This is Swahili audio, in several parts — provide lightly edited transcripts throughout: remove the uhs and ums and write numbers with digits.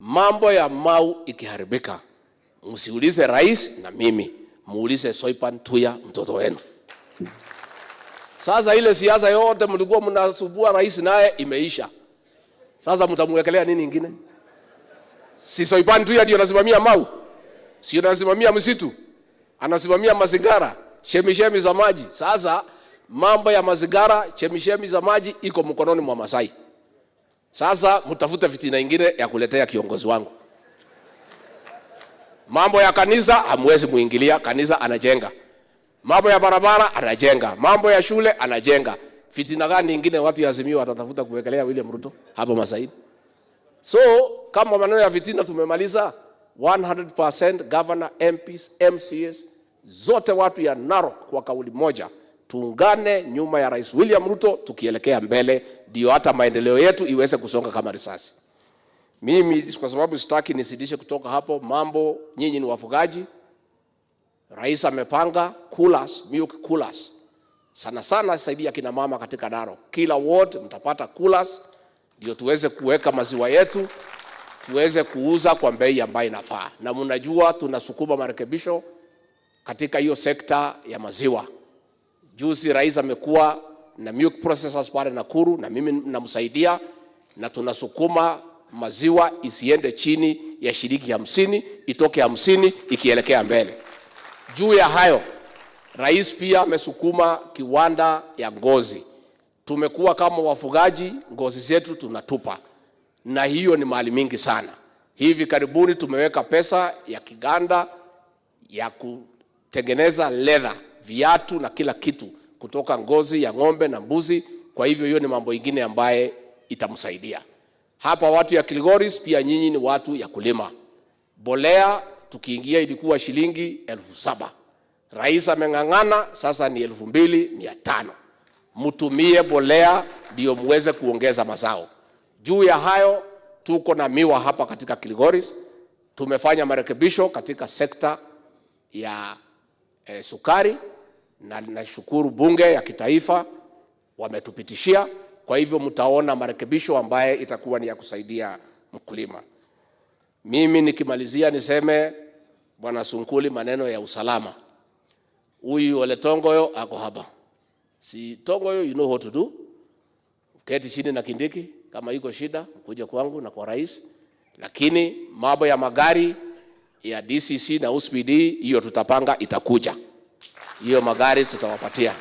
Mambo ya Mau ikiharibika, msiulize rais na mimi, muulize Soipan Tuya mtoto wenu. Sasa ile siasa yote mlikuwa mnasubua rais naye imeisha. Sasa mtamwekelea nini ingine? Si Soipan Tuya ndio anasimamia Mau? Si anasimamia msitu? Anasimamia mazingara, chemishemi za maji. Sasa mambo ya mazingara, chemishemi za maji iko mkononi mwa Masai. Sasa mtafute fitina ingine ya kuletea kiongozi wangu. Mambo ya kanisa hamwezi muingilia, kanisa anajenga. Mambo ya barabara anajenga, mambo ya shule anajenga. Fitina gani ingine watu ya Azimio watatafuta kuwekelea William Ruto hapo Masai? So kama maneno ya fitina tumemaliza, 100% governor, MPs, MCAs, zote watu ya Narok kwa kauli moja, tuungane nyuma ya Rais William Ruto tukielekea mbele, ndio hata maendeleo yetu iweze kusonga kama risasi. Mimi kwa sababu sitaki nisidishe kutoka hapo mambo, nyinyi ni wafugaji. Rais amepanga coolers, milk coolers. Sana sana saidia kina mama katika Narok. Kila ward mtapata coolers ndio tuweze kuweka maziwa yetu, tuweze kuuza kwa bei ambayo inafaa. Na mnajua tunasukuma marekebisho katika hiyo sekta ya maziwa. Juzi rais amekuwa na milk processors pale Nakuru na mimi namsaidia, na tunasukuma maziwa isiende chini ya shilingi 50, itoke 50 ikielekea mbele. Juu ya hayo, rais pia amesukuma kiwanda ya ngozi. Tumekuwa kama wafugaji, ngozi zetu tunatupa, na hiyo ni mali mingi sana. Hivi karibuni tumeweka pesa ya kiganda ya kutengeneza leather, viatu na kila kitu kutoka ngozi ya ng'ombe na mbuzi. Kwa hivyo hiyo ni mambo ingine ambaye itamsaidia. Hapa watu ya Kilgoris pia nyinyi ni watu ya kulima. Bolea tukiingia ilikuwa shilingi 7,000. Rais ameng'ang'ana sasa ni 2,500. Mtumie bolea ndio muweze kuongeza mazao. Juu ya hayo tuko na miwa hapa katika Kilgoris. Tumefanya marekebisho katika sekta ya sukari, na nashukuru bunge ya kitaifa wametupitishia. Kwa hivyo mtaona marekebisho ambaye itakuwa ni ya kusaidia mkulima. Mimi nikimalizia niseme Bwana Sunkuli, maneno ya usalama. Huyu Ole Tongoyo ako hapa. Si Tongoyo, you know what to do. Keti chini na Kindiki kama iko shida kuja kwangu na kwa rais. Lakini mambo ya magari ya DCC na USPD hiyo tutapanga, itakuja. Hiyo magari tutawapatia.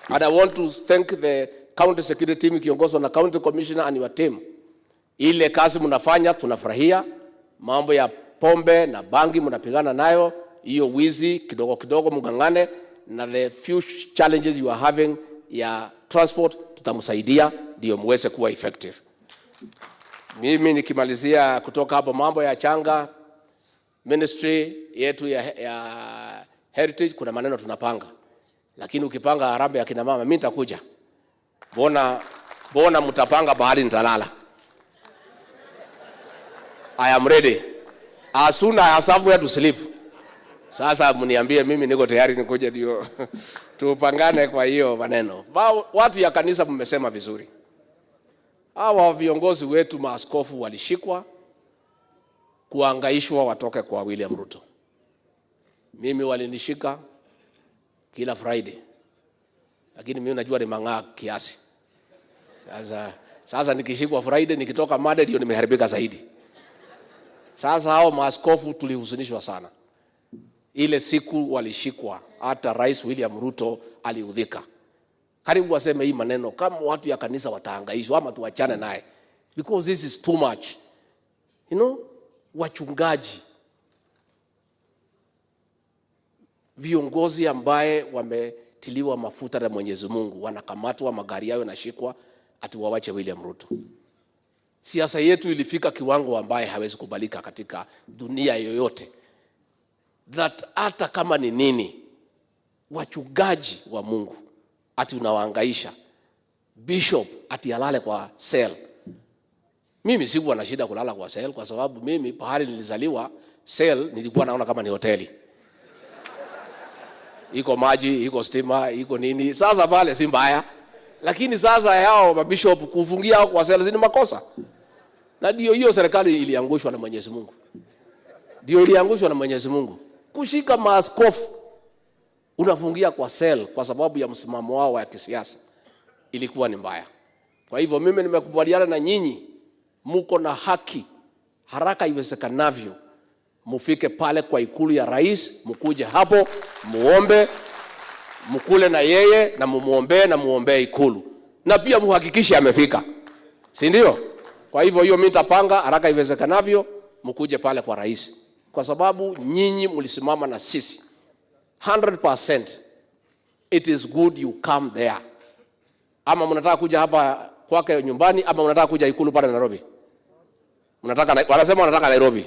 And I want to thank the county security team ikiongozwa na county commissioner and your team. Ile kazi mnafanya tunafurahia. Mambo ya pombe na bangi mnapigana nayo, hiyo wizi kidogo kidogo mgangane, na the few challenges you are having ya transport tutamsaidia ndio muweze kuwa effective. Mimi nikimalizia kutoka hapo, mambo ya changa ministry yetu ya heritage, kuna maneno tunapanga. Lakini ukipanga harambee ya kina mama, mimi nitakuja. Mbona mtapanga bahari nitalala? I am ready. As soon as I have somewhere to sleep. Sasa mniambie mimi niko tayari nikuje ndio tupangane kwa hiyo maneno. Watu ya kanisa mmesema vizuri. Hawa viongozi wetu maaskofu walishikwa kuangaishwa watoke kwa William Ruto. Mimi walinishika kila Friday. Lakini mimi najua ni mang'aa kiasi. Sasa nikishikwa Friday nikitoka Monday ndio nimeharibika zaidi. Sasa hao maaskofu tulihuzunishwa sana. Ile siku walishikwa, hata Rais William Ruto aliudhika. Karibu waseme hii maneno kama watu ya kanisa watahangaishwa ama tuachane naye. Because this is too much. You know, wachungaji, viongozi ambaye wametiliwa mafuta na Mwenyezi Mungu wanakamatwa, magari yao yanashikwa, ati wawache William Ruto. Siasa yetu ilifika kiwango ambaye hawezi kubalika katika dunia yoyote. That hata kama ni nini, wachungaji wa Mungu ati unawahangaisha. Bishop ati alale kwa cell. Mimi sikuwa na shida kulala kwa cell kwa sababu mimi pahali nilizaliwa cell nilikuwa naona kama ni hoteli. Iko maji, iko stima, iko nini. Sasa pale si mbaya. Lakini sasa hao mabishop kufungia kwa cell ni makosa. Na ndio hiyo serikali iliangushwa na Mwenyezi Mungu. Ndio iliangushwa na Mwenyezi Mungu. Kushika maaskofu unafungia kwa cell kwa sababu ya msimamo wao wa kisiasa ilikuwa ni mbaya. Kwa hivyo mimi nimekubaliana na nyinyi, muko na haki, haraka iwezekanavyo mufike pale kwa ikulu ya rais, mukuje hapo muombe, mukule na yeye na mumuombee na muombee ikulu, na pia muhakikishe amefika, si ndio? Kwa hivyo hiyo mimi nitapanga haraka iwezekanavyo mukuje pale kwa rais, kwa sababu nyinyi mlisimama na sisi 100%. It is good you come there. Ama mnataka kuja hapa kwake nyumbani, ama mnataka kuja ikulu pale Nairobi? Mnataka, wanasema wanataka Nairobi.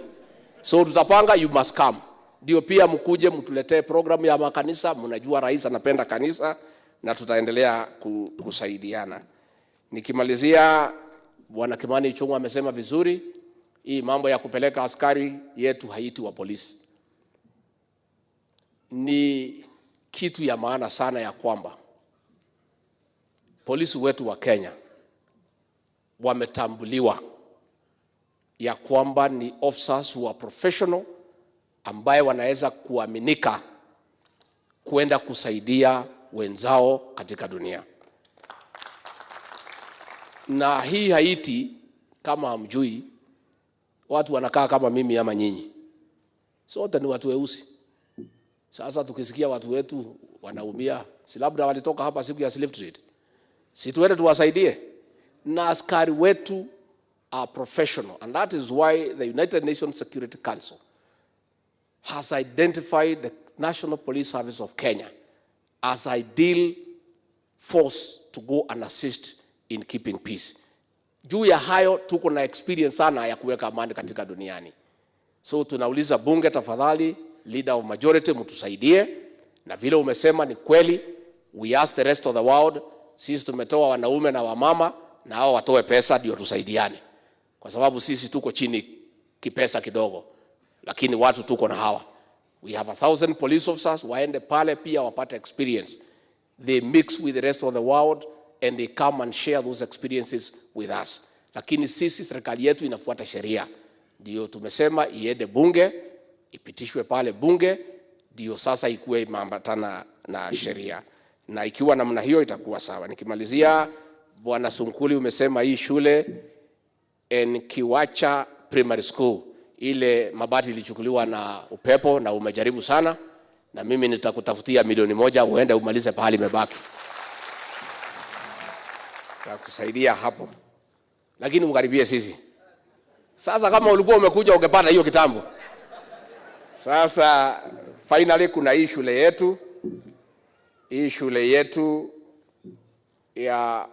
So tutapanga, you must come. Ndio pia mkuje mtuletee programu ya makanisa, mnajua rais anapenda kanisa na tutaendelea kusaidiana. Nikimalizia, Bwana Kimani Ichung'wah amesema vizuri, hii mambo ya kupeleka askari yetu Haiti wa polisi ni kitu ya maana sana, ya kwamba polisi wetu wa Kenya wametambuliwa ya kwamba ni officers who are professional ambaye wanaweza kuaminika kwenda kusaidia wenzao katika dunia. Na hii Haiti, kama hamjui, watu wanakaa kama mimi ama nyinyi, sote ni watu weusi. Sasa tukisikia watu wetu wanaumia, si labda walitoka hapa siku ya slave trade, si tuende tuwasaidie? Na askari wetu are professional, and that is why the United Nations Security Council has identified the National Police Service of Kenya as ideal force to go and assist in keeping peace. Juu ya hayo tuko na experience sana ya kuweka amani katika duniani. So tunauliza bunge, tafadhali, leader of majority, mtusaidie. Na vile umesema ni kweli, we ask the rest of the world, sisi tumetoa wanaume na wamama, na hao watoe pesa ndio tusaidiane, kwa sababu sisi tuko chini kipesa kidogo, lakini watu tuko na hawa. We have 1,000 police officers, waende pale pia wapate experience. They mix with the rest of the world and they come and share those experiences with us. Lakini sisi serikali yetu inafuata sheria, ndio tumesema iende bunge, ipitishwe pale bunge, ndio sasa ikuwe imeambatana na sheria, na ikiwa namna hiyo itakuwa sawa. Nikimalizia, Bwana Sunkuli, umesema hii shule Nkiwacha Primary School ile mabati ilichukuliwa na upepo, na umejaribu sana, na mimi nitakutafutia 1 milioni uende umalize pahali imebaki, takusaidia hapo, lakini ukaribie sisi. Sasa kama ulikuwa umekuja ungepata hiyo kitambo. Sasa finally kuna hii shule yetu, hii shule yetu ya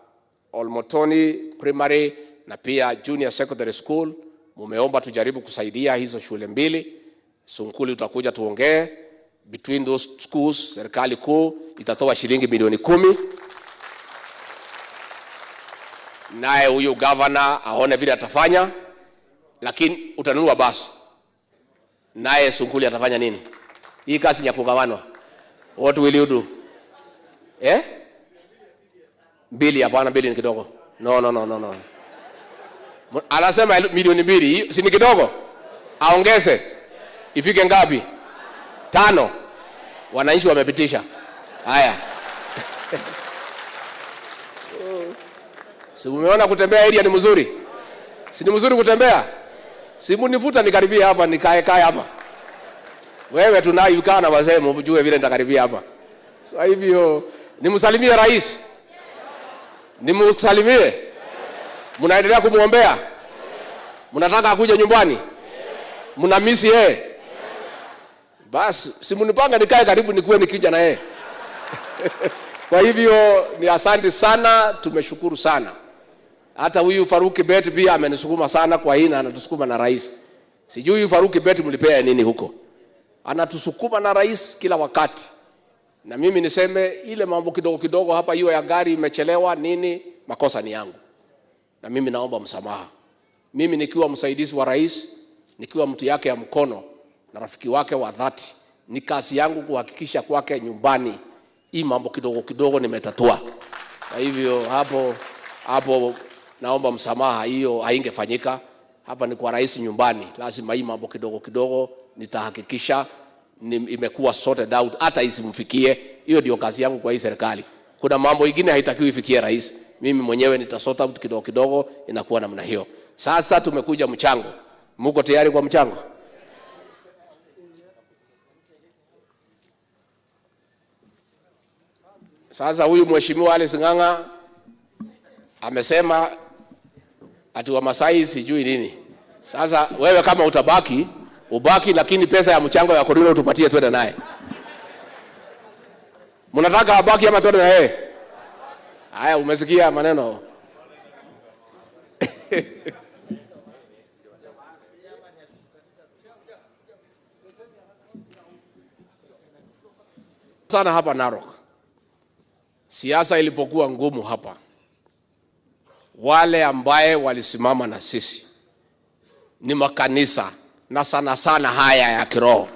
Olmotoni Primary na pia Junior Secondary School, mumeomba tujaribu kusaidia hizo shule mbili. Sunkuli utakuja tuongee. Between those schools, serikali kuu itatoa shilingi milioni 10, naye huyu governor aone vile atafanya, lakini utanunua basi, naye Sunkuli atafanya nini? Hii kazi ya kugawanwa, what will you do? Eh? Mbili? Hapana, mbili ni kidogo. No, no, no, no, no. Anasema milioni 2, hiyo si ni kidogo? Aongeze ifike ngapi? 5. Wananchi wamepitisha. Haya. So, si umeona kutembea area ni mzuri? Si ni mzuri kutembea? Si munivuta nikaribia hapa, nikae kae hapa. Wewe tunayo kaa na wazee mjue vile nitakaribia hapa. So hivyo nimsalimie rais. Nimsalimie. Mnaendelea kumuombea? Mnataka akuje nyumbani? Mnamisi yeye? Basi si mnipanga nikae karibu nikuwe nikija na yeye. Kwa hivyo ni asante sana, tumeshukuru sana. Hata huyu Farouk Kibet pia amenisukuma sana kwa hii na anatusukuma na rais. Sijui huyu Farouk Kibet mlipea nini huko. Anatusukuma na rais kila wakati. Na mimi niseme ile mambo kidogo kidogo hapa, hiyo ya gari imechelewa nini, makosa ni yangu. Na mimi naomba msamaha. Mimi nikiwa msaidizi wa rais, nikiwa mtu yake ya mkono na rafiki wake wa dhati, ni kazi yangu kuhakikisha kwake nyumbani hii mambo kidogo kidogo nimetatua. Kwa hivyo hapo hapo naomba msamaha, hiyo haingefanyika. Hapa ni kwa rais nyumbani, lazima hii mambo kidogo kidogo nitahakikisha imekuwa sorted out, hata isimfikie. Hiyo ndio kazi yangu kwa hii serikali. Kuna mambo ingine haitakiwi ifikie rais, mimi mwenyewe nitasort out kidogo kidogo, inakuwa namna hiyo. Sasa tumekuja mchango. Muko tayari kwa mchango? Sasa huyu mheshimiwa Alice Ng'ang'a amesema ati Wamasai sijui nini. Sasa wewe kama utabaki, ubaki, lakini pesa ya mchango ya Korino tupatie twende naye. Mnataka abaki ama twende na yeye? Haya, umesikia maneno. Sana hapa Narok. Siasa ilipokuwa ngumu hapa, wale ambaye walisimama na sisi ni makanisa, na sana sana haya ya kiroho.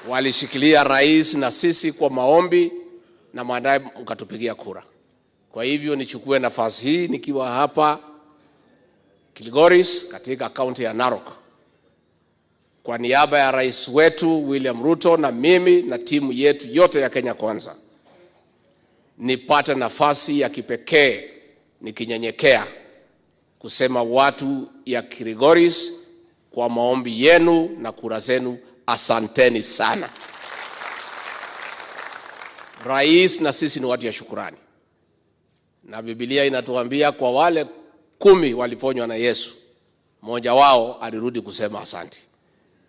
Walishikilia rais na sisi kwa maombi na baadaye mkatupigia kura. Kwa hivyo nichukue nafasi hii nikiwa hapa Kilgoris katika kaunti ya Narok, kwa niaba ya rais wetu William Ruto na mimi na timu yetu yote ya Kenya Kwanza, nipate nafasi ya kipekee nikinyenyekea kusema watu ya Kilgoris, kwa maombi yenu na kura zenu, asanteni sana. Rais na sisi ni watu ya shukurani. Na Biblia inatuambia kwa wale 10 waliponywa na Yesu, mmoja wao alirudi kusema asante.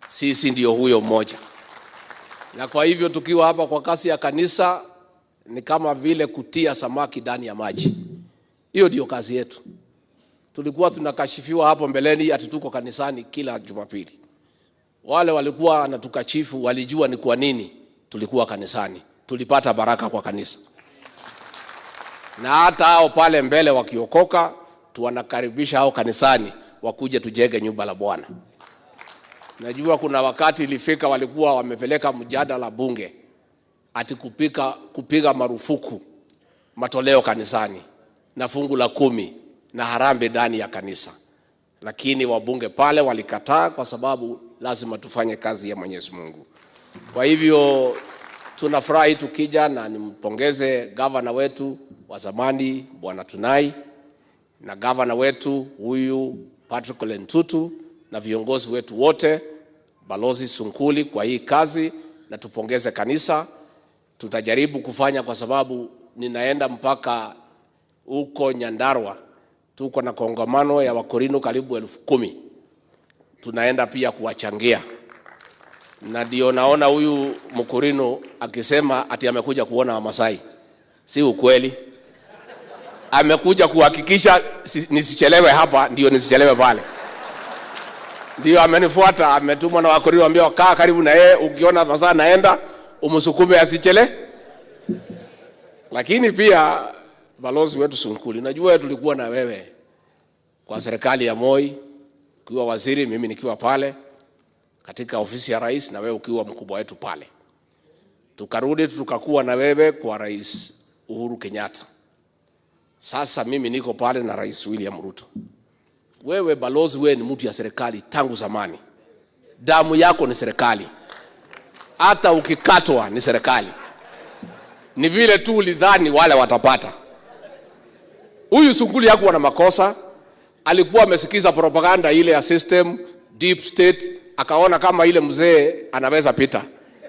Sisi ndio huyo mmoja. Na kwa hivyo tukiwa hapa kwa kasi ya kanisa ni kama vile kutia samaki ndani ya maji. Hiyo ndio kazi yetu. Tulikuwa tunakashifiwa hapo mbeleni ati tuko kanisani kila Jumapili. Wale walikuwa wanatukashifu walijua ni kwa nini tulikuwa kanisani. Tulipata baraka kwa kanisa. Na hata hao pale mbele wakiokoka, tuwanakaribisha hao kanisani wakuje tujenge nyumba la Bwana. Najua kuna wakati ilifika walikuwa wamepeleka mjadala bunge ati kupiga marufuku matoleo kanisani na fungu la 10 na harambee ndani ya kanisa. Lakini wabunge pale walikataa kwa sababu lazima tufanye kazi ya Mwenyezi Mungu. Kwa hivyo tunafurahi tukija, na nimpongeze gavana wetu wa zamani Bwana Tunai na gavana wetu huyu Patrick Lentutu na viongozi wetu wote, Balozi Sunkuli kwa hii kazi, na tupongeze kanisa. Tutajaribu kufanya kwa sababu ninaenda mpaka huko Nyandarua, tuko na kongamano ya Wakorino karibu 10,000. Tunaenda pia kuwachangia. Na ndio naona huyu Mkorino akisema ati amekuja kuona Wamasai. Si ukweli. Amekuja kuhakikisha nisichelewe hapa, ndio nisichelewe pale. Ndio amenifuata, ametumwa na Wakorino ambao kaa karibu na yeye, ukiona masaa naenda umsukume asichele. Lakini pia balozi wetu Sunkuli, najua tulikuwa na wewe kwa serikali ya Moi, ukiwa waziri, mimi nikiwa pale katika ofisi ya rais na wewe ukiwa mkubwa wetu pale. Tukarudi tukakuwa na wewe kwa Rais Uhuru Kenyatta. Sasa mimi niko pale na Rais William Ruto. Wewe balozi, wewe ni mtu ya serikali tangu zamani. Damu yako ni serikali. Hata ukikatwa ni serikali. Ni vile tu ulidhani wale watapata. Huyu Sunkuli hakuwa na makosa. Alikuwa amesikiza propaganda ile ya system, deep state, akaona kama ile mzee anaweza pita.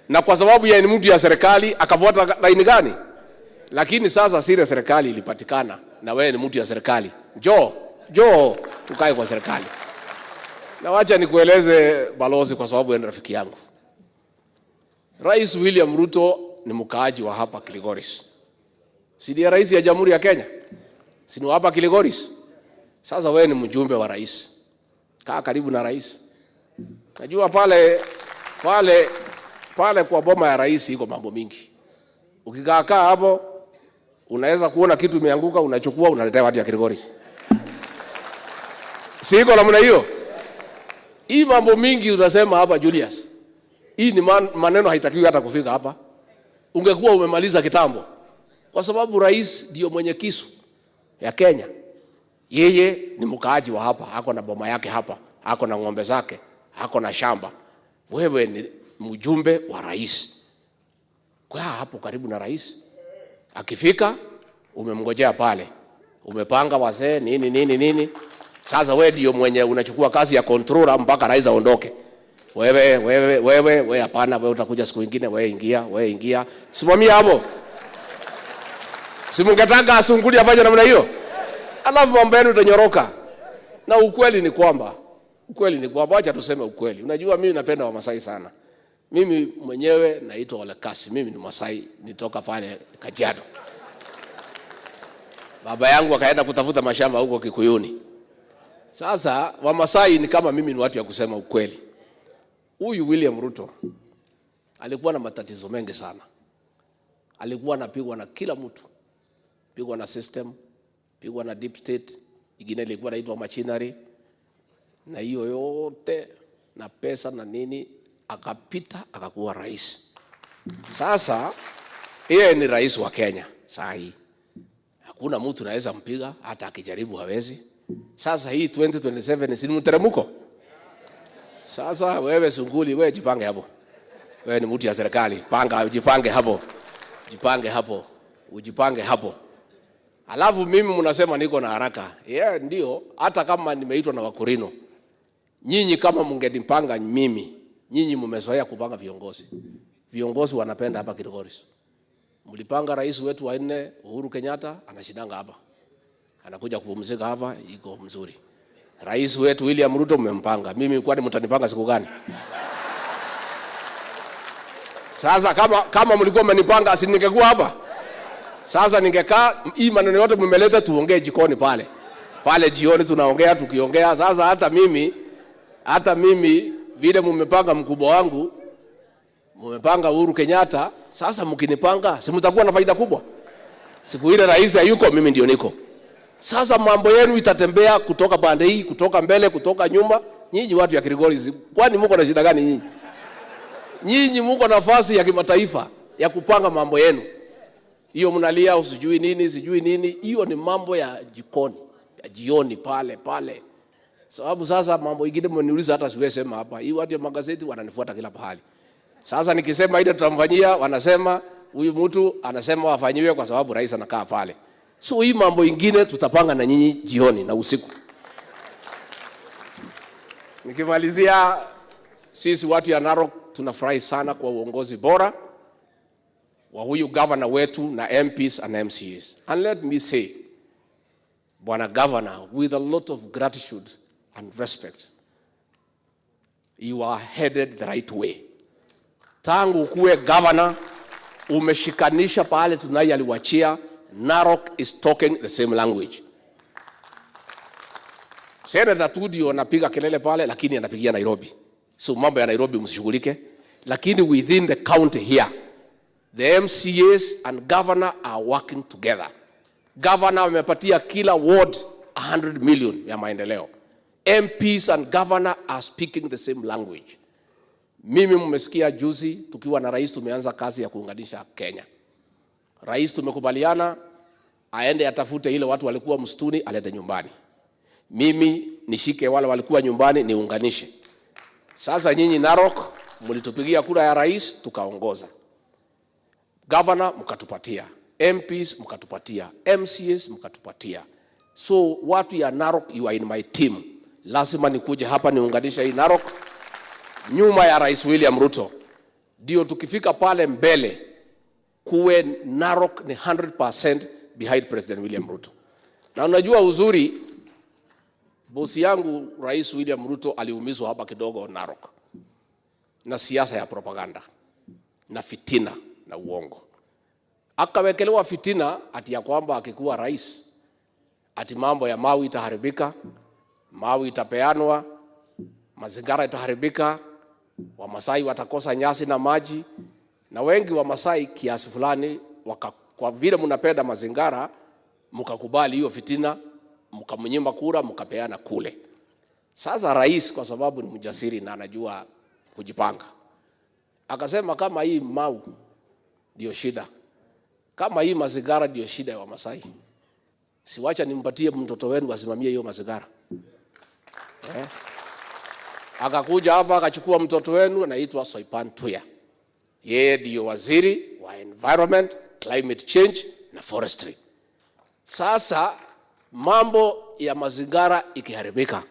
Na kwa sababu yeye ni mtu ya serikali, akafuata laini gani? Lakini sasa sile serikali ilipatikana na wewe ni mtu ya serikali. Njoo, njoo tukae kwa serikali. Na wacha nikueleze balozi, kwa sababu wewe ni rafiki yangu. Rais William Ruto ni mkaaji wa hapa Kilgoris. Si ndiye rais ya Jamhuri ya Kenya? Si ni hapa Kilgoris? Sasa wewe ni mjumbe wa rais. Kaa karibu na rais. Najua pale kwa boma ya rais iko mambo mingi. Ukikaa kaa hapo unaweza kuona kitu imeanguka, unachukua unaletea watu ya Kilgoris. Si iko namna hiyo? Hii mambo mingi unasema hapa Julius. Hii ni maneno haitakiwi hata kufika hapa. Ungekuwa umemaliza kitambo. Kwa sababu rais ndio mwenye kisu ya Kenya. Yeye ni mkaaji wa hapa, ako na boma yake hapa, ako na ng'ombe zake, ako na shamba. Wewe ni mjumbe wa rais, kwa hapo karibu na rais. Akifika umemngojea pale, umepanga wazee nini nini nini. Sasa wewe ndio mwenye unachukua kazi ya controller mpaka rais aondoke. Wewe wewe wewe wewe, hapana, wewe utakuja siku nyingine, wewe ingia, wewe ingia, simamia hapo. Si mungetaka Sunguli afanye namna hiyo? Alafu mambo yenu utanyoroka. Na ukweli ni kwamba, acha tuseme ukweli. Unajua mimi napenda Wamasai sana. Mimi mwenyewe naitwa Olekasi, mimi ni Masai, nitoka pale Kajiado. Baba yangu akaenda kutafuta mashamba huko Kikuyuni. Sasa Wamasai ni kama mimi, ni watu ya kusema ukweli. Huyu William Ruto alikuwa na matatizo mengi sana. Alikuwa anapigwa na kila mtu. Pigwa na system, pigwa na deep state, ingine ilikuwa inaitwa machinery, na hiyo yote na pesa na nini, akapita akakuwa rais. Sasa yeye ni rais wa Kenya saa hii. Hakuna mtu anaweza mpiga, hata akijaribu hawezi. Sasa hii 2027 si mteremko. Sasa wewe Sunguli, wewe jipange hapo. Wewe ni mtu ya serikali, panga, jipange hapo. Jipange hapo. Ujipange hapo. Alafu mimi mnasema niko na haraka. Yeah, ndio, hata kama nimeitwa na Wakurino. Nyinyi kama mngenipanga mimi, nyinyi mmezoea kupanga viongozi. Viongozi wanapenda hapa Kilgoris. Mlipanga rais wetu wa 4 Uhuru Kenyatta, anashindanga hapa. Anakuja kupumzika hapa, iko mzuri. Rais wetu William Ruto mmempanga. Mimi kwani mtanipanga siku gani? Sasa kama mlikuwa mmenipanga, si ningekuwa hapa? Sasa ningekaa, hii maneno yote mmeleta tuongee jikoni pale. Pale jioni tunaongea, tukiongea. Sasa hata mimi vile mmepanga mkubwa wangu, mmepanga Uhuru Kenyatta, sasa mkinipanga, si mtakuwa na faida kubwa? Siku ile rais hayuko, mimi ndio niko. Sasa mambo yenu itatembea kutoka pande hii, kutoka mbele, kutoka nyuma. Nyinyi watu ya Kilgoris, kwani mko na shida gani nyinyi? Nyinyi mko nafasi ya kimataifa ya kupanga mambo yenu. Hiyo mnalia usijui nini, sijui nini, hiyo ni mambo ya jikoni, ya jioni pale pale. Sababu sasa mambo ingine mmeniuliza hata siwezi sema hapa. Hii watu ya magazeti wananifuata kila pahali. Sasa nikisema ile tutamfanyia, wanasema huyu mtu anasema wafanyiwe kwa sababu rais anakaa pale. So hii mambo ingine tutapanga na nyinyi jioni na usiku. Nikimalizia, sisi watu ya Narok tunafurahi sana kwa uongozi bora wa huyu governor wetu na MPs and MCAs. And let me say, Bwana Governor, with a lot of gratitude and respect, you are headed the right way. Tangu kuwe governor, umeshikanisha pale tunaye aliwachia. Narok is talking the same language. Senator Tudio anapiga kelele pale, lakini anapigia Nairobi. So mambo ya Nairobi msishughulike. Lakini within the county here, the MCAs and governor are working together. Governor amepatia kila ward 100 million ya maendeleo. MPs and governor are speaking the same language. Mimi mmesikia juzi tukiwa na rais tumeanza kazi ya kuunganisha Kenya. Rais tumekubaliana aende atafute ile watu walikuwa msituni alete nyumbani. Mimi nishike wale walikuwa nyumbani niunganishe. Sasa nyinyi Narok mlitupigia kura ya rais tukaongoza. Governor mkatupatia, MPs mkatupatia, MCAs mkatupatia. So watu ya Narok, you are in my team. Lazima nikuje hapa niunganishe hii Narok nyuma ya Rais William Ruto. Ndio tukifika pale mbele kuwe Narok ni 100% behind President William Ruto. Na unajua uzuri, bosi yangu Rais William Ruto aliumizwa hapa kidogo Narok na siasa ya propaganda na fitina na uongo. Akawekelewa fitina ati ya kwamba akikuwa rais ati mambo ya mawe itaharibika, mawe itapeanwa, mazingira itaharibika, Wamasai watakosa nyasi na maji. Na wengi Wamasai kiasi fulani kwa vile mnapenda mazingira mkakubali hiyo fitina, mkamnyima kura, mkapeana kule. Sasa rais kwa sababu ni mjasiri na anajua kujipanga, akasema kama hii mau ndio shida, kama hii mazingira ndio shida ya Wamasai, Siwacha nimpatie mtoto wenu asimamie hiyo mazingira, eh? Akakuja hapa akachukua mtoto wenu anaitwa Soipan Tuya. Yeye ndiyo waziri wa environment, climate change na forestry. Sasa mambo ya mazingira ikiharibika,